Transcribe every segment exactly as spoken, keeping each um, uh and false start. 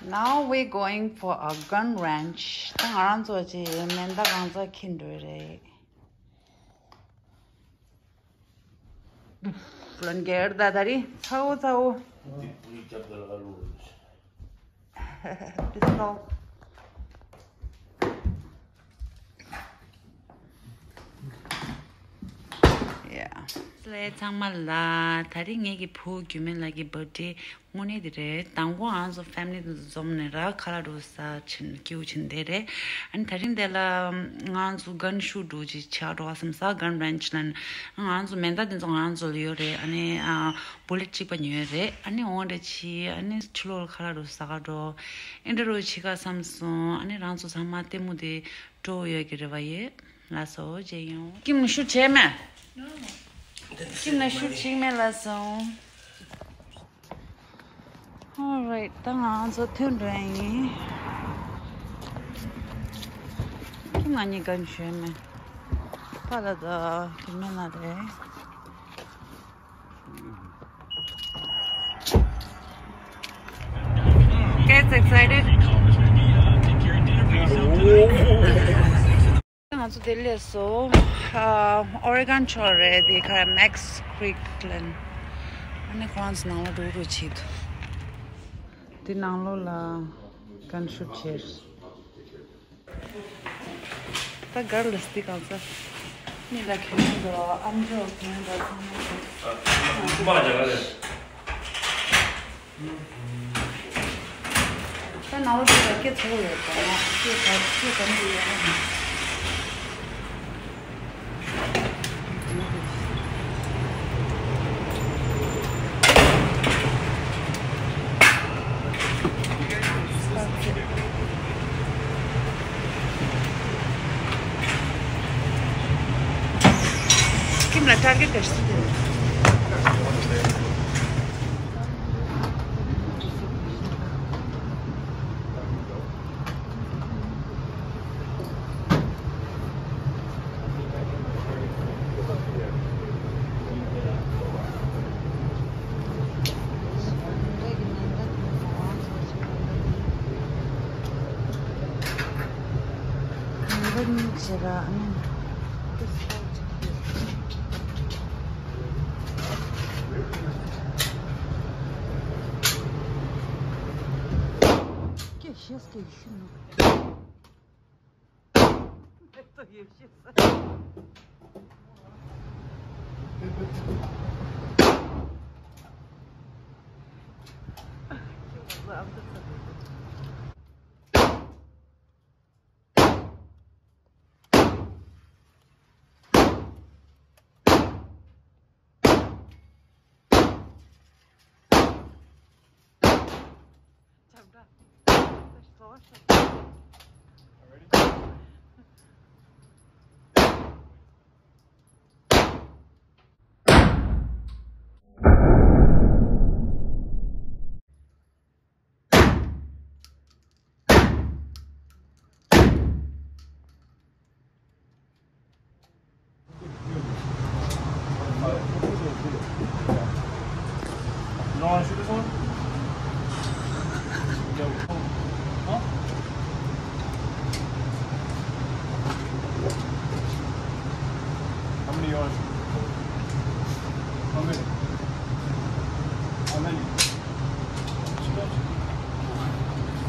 Now we're going for a gun range. ད་ང་རང་ཚོ་ཅིག་མེ་མདའ་གང་ཚ་འཁྱེར་འགྲོ་རེད། ལན་གེར་ད་ད་རི་ཚའོ་ཚའོ། འདི་ཕུ་ཡི་རྒྱབ་ད་ལ་ལོ། Pistol. Yeah. ཚང་མ་ལ་ད་རིང་ངེད་ཀྱི་བུ་རྒྱུད་སྨད་ལགས་ཀྱི་བར་ཌེ་དངོས་གནས་དེ་རེད། དང་པོ་ང་ཚོ་ཕེ་མི་ལི་དེ་ཚོ་འཛོམས་ནས་ར་ཁ་ལག་འགྲོ་ས་ཕྱིན་སྐྱིད་པོ་ཕྱིན་དེ་རེད། ཨ་ནི་ད་རིང་དེ་ལ་ང་ཚོ་གན་ཤུ་ཊི་འགྲོ་ཅིག་ཆགས་འགྲོ་བ་བསམ་ས། གན་རེན་ཇི་ལ་ང་ཚོ་མེ་མདའ་དེ་ཚོ་ང་ཚོ་ལ་ཡོད་རེད། ཨ་ནི་ཨ་བུ་ལེ་ཊི་གཅིག་པ་ཉོས་རེད། ཨ་ནི་འོང་རེ་ཆི་ཨ་ནི་ཕྱི་ལོགས་ལ་ཁ་ལག་འགྲོ་ས་ག་འགྲོ་ཨེ་འདྲ་རུ་ཆི་ག་བསམ་སོང་། ཨ་ནི་རང་ཚོ་ཚང་མ་ལྟད་མོ་དེ་སྤྲོ་ཡོད་ཀྱི་རེད་བ་ཡེ། ལགས་སོ་མཇལ་ཡོང་། ཁྱིམ་ལ་ཤུ་བྱས་མེད། ཁྱིམ་ལ་ཤུ་བྱིག་མེད་ལགས་སོ། Alright, ད་ང་ཚོ་ཐོན་འགྲོ་ཡ་ཡིན། ཁྱིམ་ང་གཉིས་ག་ནས་ཤོད་མེད། པ་ལ་ད་ཁྱིམ་མེད་ན་རེད། Gets excited. ང་ཚོ་དེ་སླེབས་སོང་། ཨ་Oregon ཕྱོགས་རེད། དེ་ཁ་Max Creek ལ། ཨ་ནི་ཁོ་རང་ཚོ་ནང་ལོགས་འགྲོ་འགྲོ་བྱེད་འདུག་དེ་ནང་ལོགས་ལ་གན་ཤུ་ཊི་བྱས། ད་གར་ལ་སྟི་གང་ཚ། མི་ལ་གྱོན་འདུག་ཨམ་ཅོག་གྱོན་འདུག་ཚང་མ་གྱོན། ད་ནང་ལོགས་ལ་སྐད་ཚ་པོ་ཡོད་པ། སྐད་ག་སྐད་ག་མི་ཡོད་ཨ། ཁྱིམ་ལ་ཊར་གེ་ཊི་བྱས་ཏེ། You don't want to shoot this one? Yo. Huh? How many you want to shoot? How many? How many?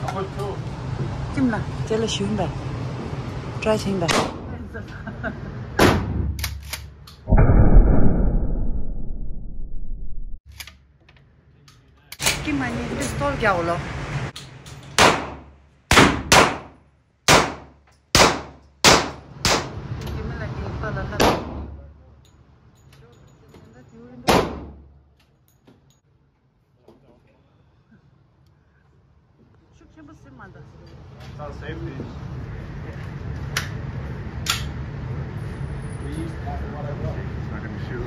How much two? ཁྱིམ་ལ་དེ་ལ་ཞུན་པ། ཊི་རའི་བྱིན་པ། ཁྱིམ་མ་ཉིད་པི་སི་ཊོལ་རྒྱག་ལོ། ཤུགས་ཆེན་པོ་ཟིན་མ་འདུག It's not safe to use. It's not gonna shoot.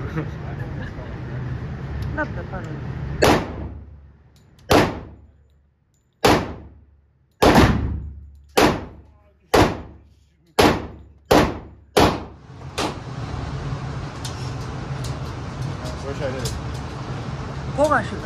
ལབ་ད་པར། སྒོ་ག་ཤུ་ད།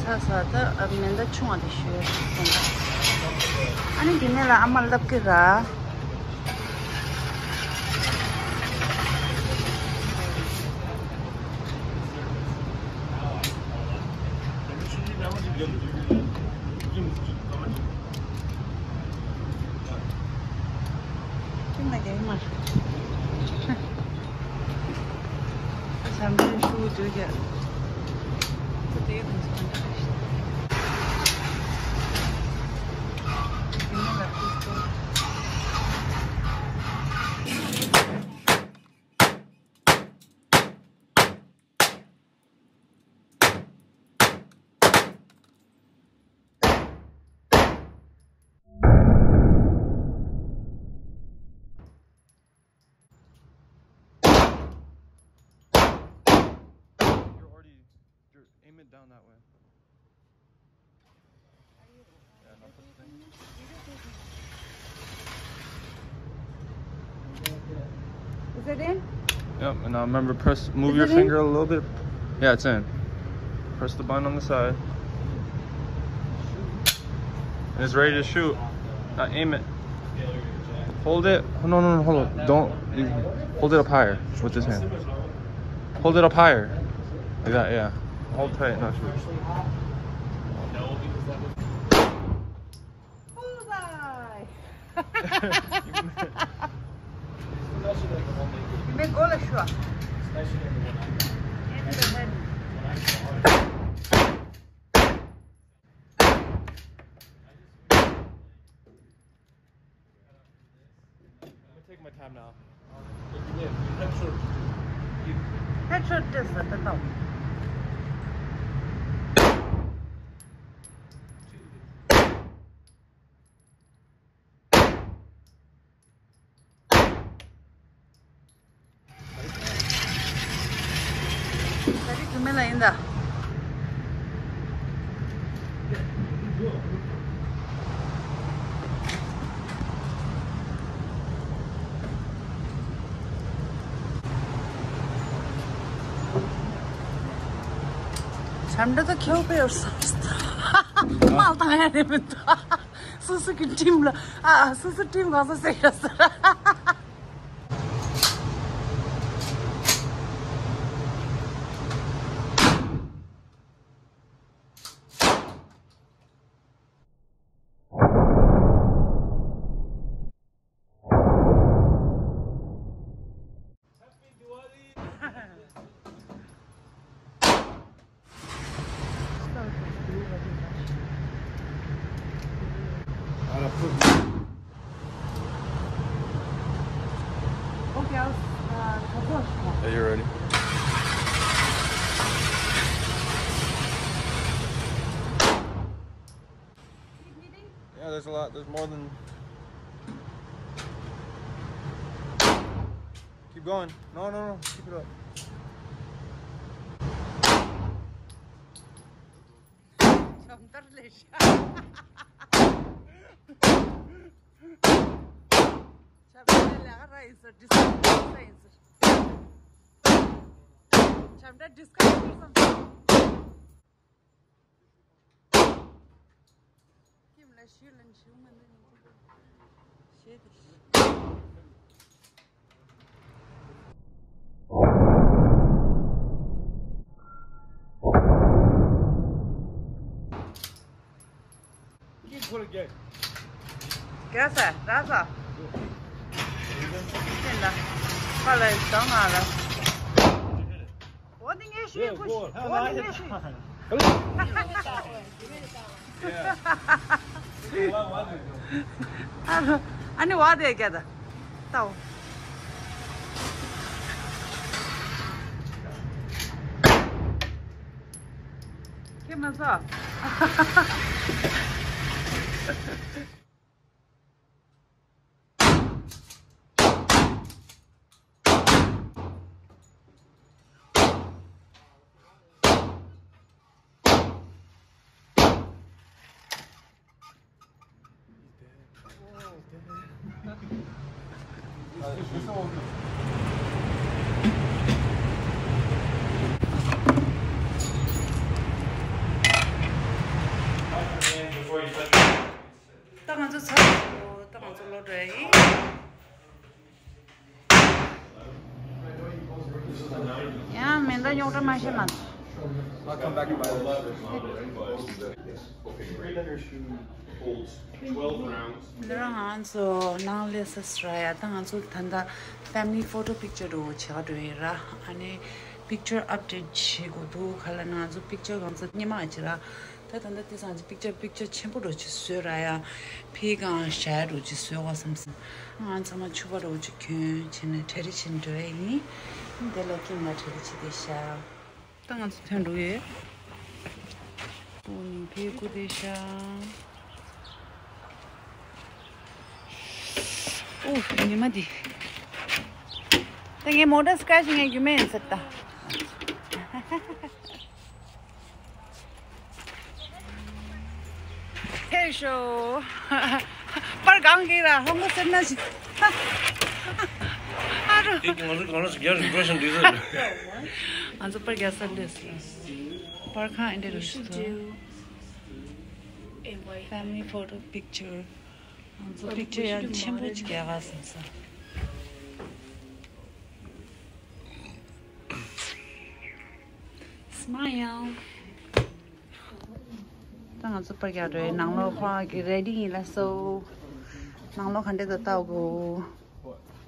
ཚ་ས་ད་ཨ་མེ་མདའ་ཆུང་བ་དེ་ཞུ་ཡ་སོང་། ཨ་ནི་དེ་ནས་ལ་ཨ་མ་ལབ་ཀྱི་ར། ཁྱིམ་ལ་རྒྱག་མ། བྱམས་པའི་ཤུགས་བརྗོད་རྒྱག You're already, you're, aim it down that way. Yeah, no, put the thing. Is it in? Yep, and now remember, press, move your finger a little bit. Yeah, it's in. Press the button on the side. And it's ready to shoot. Now aim it. Hold it. No, no, no, hold on. Don't. You, hold it up higher with this hand. Hold it up higher. Like that, yeah. Hold tight, not shoot. Bullseye! མི་མགོ་ལ་ཤོག I'm gonna take my time now. Headshot. Headshot this at the top. ད་རེས་རྒྱུ་མེད་ལ་ཡིན་ད། བྱམས་འདྲ་ད་ཁྱེའུ་པེ་ཡོད་ས་མ་བཏང་ཡ་རེད་མི་འདུག་སོ་སོ་གི་ཁྲིམས་ལ་ཨ་སོ་སོ་ཁྲིམས་གང་ས་ཟེར་ཡ་ཟེར། Are you ready? Yeah, there's a lot. There's more than. Keep going. No, no, no. Keep it up. ཁྱབ་བརྡལ་ལས་ཀ་ར་ཡིན་ཟེར། ཌི་སི་ཀ་ནེག་ཊི་ཡིན་ཟེར། ཁྱབ་བརྡལ་ཌི་སི་ཀ་ནེག་ཊི་བསམ་སོང་། ཁྱིམ་ལ་ཞུ་ལན་ཞུ་མ་ནི་ཞེས་ཏེ། རྒྱལ་ས་ར་ས། ཤེས་ལ། ཁ་ལ་དང་ང་ལ། འོ་དེ་ངས་ཤེས་ཁུ་ཤེས། འོ་དེ་ངས་ཤེས། ཨ་རོ། ཨ་ནི་བ་དེ་རྒྱ་ད། ལྟའོ། ཁྱེད་མ་ཚོ། ད་ང་ཚོ་ཚར་སོང་། ད་ང་ཚོ་ལོག་འགྲོ་ཡ་ཡིན། ཡང་མེ་མདའ་རྙོག་དྲ་མ་བཤད་མ། I'll come back and buy this. འདི་རང་ང་ཚོ་ནང་སླེབས་ས་ར་ཡ། ད་ང་ཚོ་ད་ལྟ་family photo picture འདྲ་བོ་བྱེད་ག་འགྲོ་ཡིན་ར། ཨ་ནི་picture update བྱེད་དགོས་འདུག་ག་ལ་ང་ཚོ་picture གང་ཚ་སྙེ་མ་ཅི་ར། ད་ད་ལྟ་དེ་སང་ཅི་picture picture ཆེན་པོ་འདྲ་ཅིག་བཟོས་ར་ཡ། ཕི་གང་ཞ་འདྲ་ཅིག་བཟོས་ག་བསམ་སོང་། ང་ཚང་མ་ཕྱུ་པ་འདྲ་ཅིག་གྱོན་བྱས་ནས་གྲ་སྒྲིག་བྱས་ནས་འགྲོ་ཡ་ཡིན། དེ་ལ་ཀིམ་ལ་གྲ་སྒྲིག་བྱེད་དེ་ཤག་ད་ང་ཚོ་ཐོན་འགྲོ་ཡོད། ཨོ་ནི་ཕི་སྐུ་དེ་ཤག་ཨོ་ཉི་མ་འདི། ད་ངའི་མོ་ཊ་སི་ཀེ་ཆི་ངས་རྒྱུ་མེད་ཡིན་ཟེར་ད། ཐེ་ཤོ། པར་གང་གི་ར་ཧོང་གོ་སེར་ན་ཞིག་ཨ་རོ། ཨེ་ང་ཚོ་གང་ལ་སུ་རྒྱ་རིག་པ་ཤང་འདི་ཟེར། ང་ཚོ་པར་རྒྱག་ས་འདི་ཟེར། པར་ཁང་ཨེ་འདྲ་རུ་ཞིག་ཏུ། Family photo picture. ང་ཚོ་picture ཡང་ཆེན་པོ་ཅིག་རྒྱག་ག་སོང་ས། Smile. ད་ང་ཚོ་པར་རྒྱག་འགྲོ་ཡི། ནང་ལོགས་ཁོ་རང་གི་ready ཡིན་ལ་སོ། ནང་ལོགས་ག་འདྲ་འདུག་ལྟ་དགོས།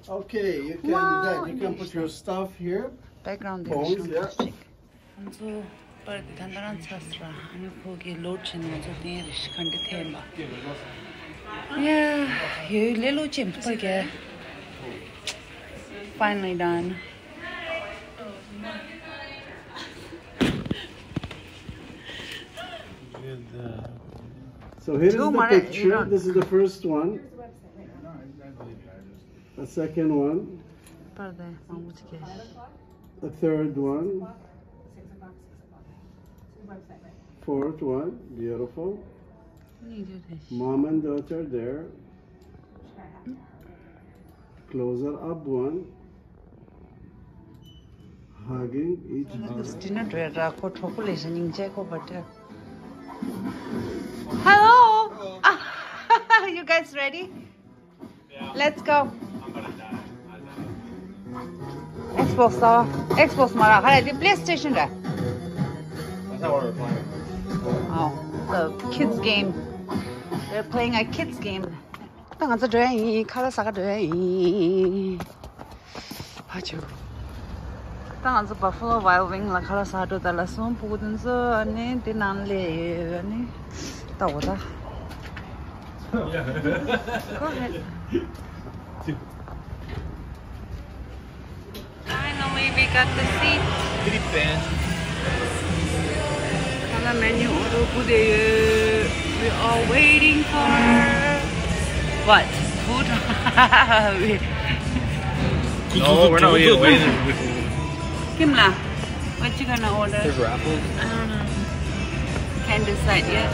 Okay, you can, wow, that, you can put your stuff here. Background there. Phones, yeah. ང་ཚོ་པར་འདི་ད་ལྟ་རང་ཚར་སོང་ར། ཨ་ནི་ཁོ་གི་load བྱས་ནས་ང་ཚོ་བསྟན་རེ་ཞིག་ག་འདྲ་ཐེབས་པ། ཡ། ཡོད་ལས་སླ་ཅན་པར་རྒྱག Finally done. So here is the picture. This is the first one. The second one. The third one. Fourth one. Beautiful. Mom and daughter there. Closer up one. Hugging each other. Dinner འགྲོ་ཡ་ར། ཁོ་གྲོགས་པོ་ལས་ཤ་སྙིང་རྗེ་ཁོ་བ་དེ། Hello. You guys ready? Let's go. Xbox ཨོ། Xbox མ་ར་ཧ་ར་དེ་PlayStation ར། That's not what we're playing. Oh, the kids game. They're playing a kids game. ད་ང་ཚོ་འགྲོ་ཡ་ཡིན། ཁ་ལག་ཟ་ག་འགྲོ་ཡ་ཡིན། ཧ་ཅུ། ད་ང་ཚོ་Buffalo Wild Wing ལ་ཁ་ལག་ཟ་འགྲོ། ད་ལ་སོང་ཕྲུ་གུ་དེ་ཚོ་ནི་དེ་ནང་ལ་ཡོད་ནི་ལྟ་འོ་ད། Go ahead. Finally, we got the seat. Three pants. Color menu order. We are waiting for what? Food? No, we're not waiting. Kimla, what you gonna order? There's raffles. I don't know. Can't decide yet.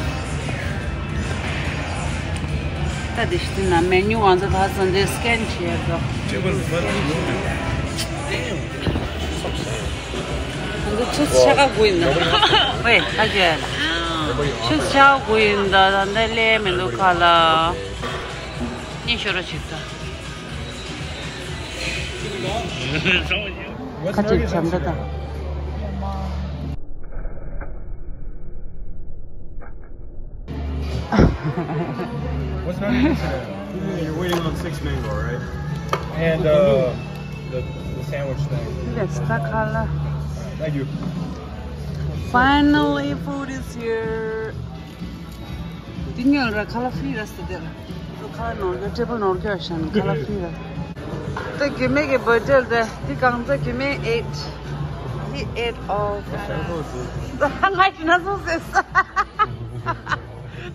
ད་དེ་ཤི་ན་མེ་ནུ་ང་ཚོ་ད་ཚོ་འདི་scan བྱེད་དོ། Damn. ང་ཚོ་ཆུ་ཆ་ག་དགོས་ཡིན་ད། ཝེ་ད་ཅེ། ཆུ་ཆ་ག་དགོས་ཡིན་ད། ད་འདི་ལས་མི་འདུག་ག་ལ། ཉིན་ཤོར་བ་ཞིག་ད། ཁ་ཅིག་བྱམས་པ་དང་། What's not eating today? You're waiting on six mango, right? And uh, the, the sandwich thing. Let's start color. Thank you. Finally, food is here. Dinner, color free rest there. ཁ་ནོར་གི་ཊེ་བལ་ནོར་གི་ཨ་ཤན་ཁ་ལ་ཕི་ར། ད་གི་མེ་གི་བར་ཌེ་ལ་ད་དེ་གང་ཚ་གི་མེ་ཨེཊ། He ate all the ང་ཅི་ན་སོང་ཟེར་ས།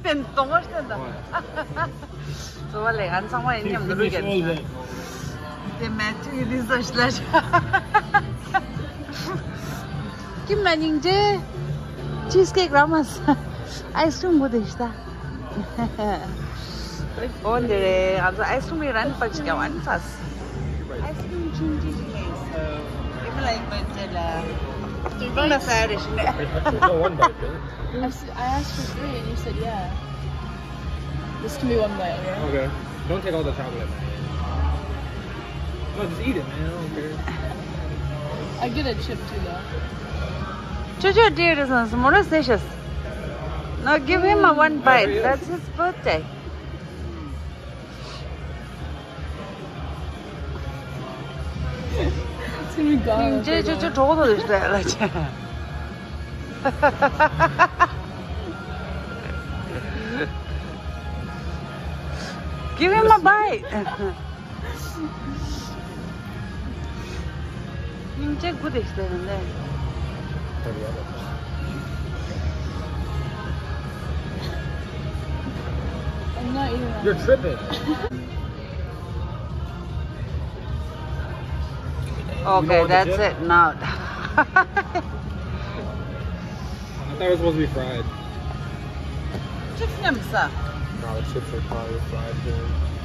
དེ་གཏོང་བ་ཤེས་ད། སོ་བ་ལས་ང་ཚང་མ་ཡིན་མཉམ་དུ་རུ་རྒྱབ་ཤ། དེ་མེ་ཐུ་ཡི་རི་སར་ཆི་ལ་ཤ། ཀིམ་ན་སྙིང་རྗེ། ཅིས་ཀེག་ར་མ་ས། ཨའི་སི་ཀྲིམ་གོ་དེ་ཤ་ད། འོ་འདི་རེད། ང་ཚོ་ཨའི་སི་ཀྲིམ་རན་པ་ཅིག་ཀྱང་ཨ་ནི་ཚ། ཨའི་སི་ཀྲིམ་ཆུང་ཆུང་ཅིག་ལས་སོ། ཨེ་མ་ལ་ཡིན་པ་འདྲ་ལ། ཏུང་ལ་ས་རེ་ཤི་ནས། Actually, no, one bite, dude. I s- I asked for three and you said yeah. This can be one bite, okay? Okay. Don't take all the chocolate, man. No, just eat it, man. I don't care. I get a chip too, though. Chuchu did is on some more sessions. Now give him a one bite. That's his birthday. It's gonna be gone. ཅེ་ཅེ་ཅེ་གྲོགས་དོ་དེ་ལ་ཅེ། Give him a bite. སྙིང་རྗེ་དགུ་དེ་ཟེར་ནས། I'm not eating that. You're tripping. Okay, that's it. Not. I thought it was supposed to be fried. Chips nem sa. No, the chips are probably fried too.